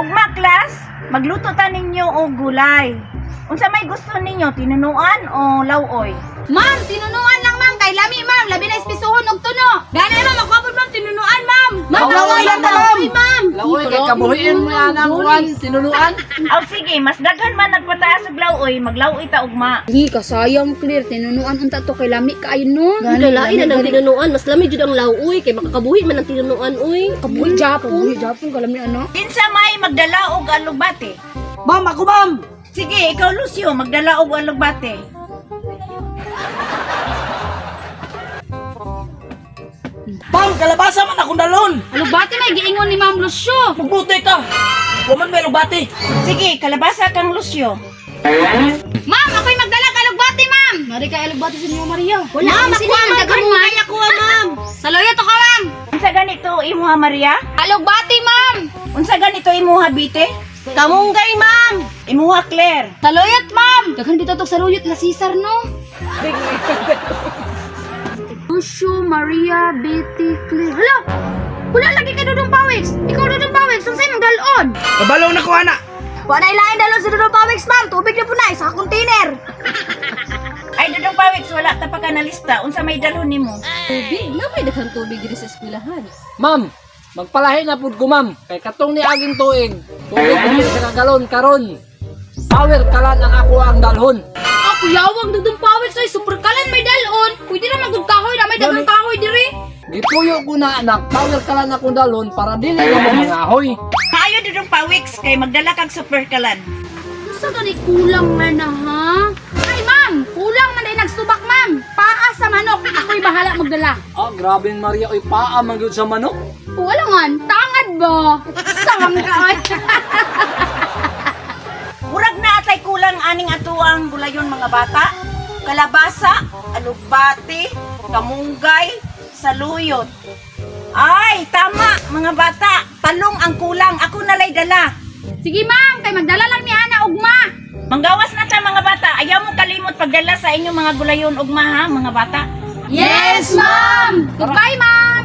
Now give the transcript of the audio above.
Ugma, class, magluto ta ninyo og gulay. Unsa may gusto ninyo, tinunuan o lawoy? Ma'am, tinunuan lang, ma'am, kay lami, ma'am, labi na espisuhon og tuno. Gani, ma'am, ako po, ma'am, tinunuan, ma'am. Ma'am, Lawoy lang ta, ma'am. Ma'am. Lawoy kay kabuhiin mo yan ang kuan, tinunuan. Aw sige, mas daghan man nagpataas og lawoy, maglawoy ta ugma. Di kasayang, Clear, tinunuan unta to kay lami kaayo no. Kay lain na nang tinunuan, mas lami jud ang law-uy kay makakabuhi man ang tinunuan uy. Kabuhi Japon. Kabuhi Japon kalami ano. Kinsa may magdala og alugbate? Ma'am, ako, ma'am. Sige, ikaw, Lucio, magdala og alugbate. Ma'am, kalabasa man akong dalon. Alugbate may giingon ni Ma'am Lucio. Magbuti ka. Wa man may alugbate. Sige, kalabasa kang Lucio. Ma'am, ako'y magdala og alugbate, ma'am. Mari kay alugbate sa inyo, Maria. Wala, ma'am, Ako, ma'am, kaya ko, ma'am. Saluyo to ka, ma'am. Unsa ganito imuha, Maria? Alugbate, ma'am. Unsa ganito imuha, Bite? Kamunggay, ma'am. Imuha, Claire. Saluyot, ma'am. Daghan bitaw tog saluyot na Caesar, no? Lucio, Maria, Betty, Claire. Hala! Wala lagi kay Dudong Pawiks. Ikaw, Dudong Pawiks, unsay imong dalon? Kabalo na ko ana. Wala ilain dalon sa Dudong Pawiks, ma'am. Tubig na po na sa container. Ay, Dudong Pawiks, wala ta pa ka na lista. Unsa may dalhon nimo? Tubig, na may daghang tubig diri sa eskwelahan. Ma'am, magpalahi na pud ko, ma'am. Kay katong ni aging tuig. Tubig dili sa kagalon karon. Power kalan ang ako ang dalhon. Ako yawang Dudong Pawiks ay super kalan may dalon. Pwede na magud kahoy na may daghang kahoy diri. Gituyo ko na anak, power kalan akong dalhon para dili na mo mangahoy. Maayo, Dudong Pawiks, kay magdala kag super kalan. Unsa gani kulang man na ha? Ay, ma'am, kulang man ay nagsubak, ma'am. Paa sa manok. Ako'y bahala magdala. Ah, grabe Maria, oy paa man gyud sa manok. Wala nga, tangad ba? Sawang ka, oy. Murag na atay kulang aning atuang gulayon, mga bata. Kalabasa, alugbate, kamunggay, saluyot. Ay, tama mga bata. Talong ang kulang. Ako nalay dala. Sige, ma'am, kay magdala lang ni Ana ugma. Manggawas na ta, mga bata. Ayaw mo kalimot pagdala sa inyong mga gulayon ugma ha, mga bata. Yes, ma'am. Goodbye, ma'am.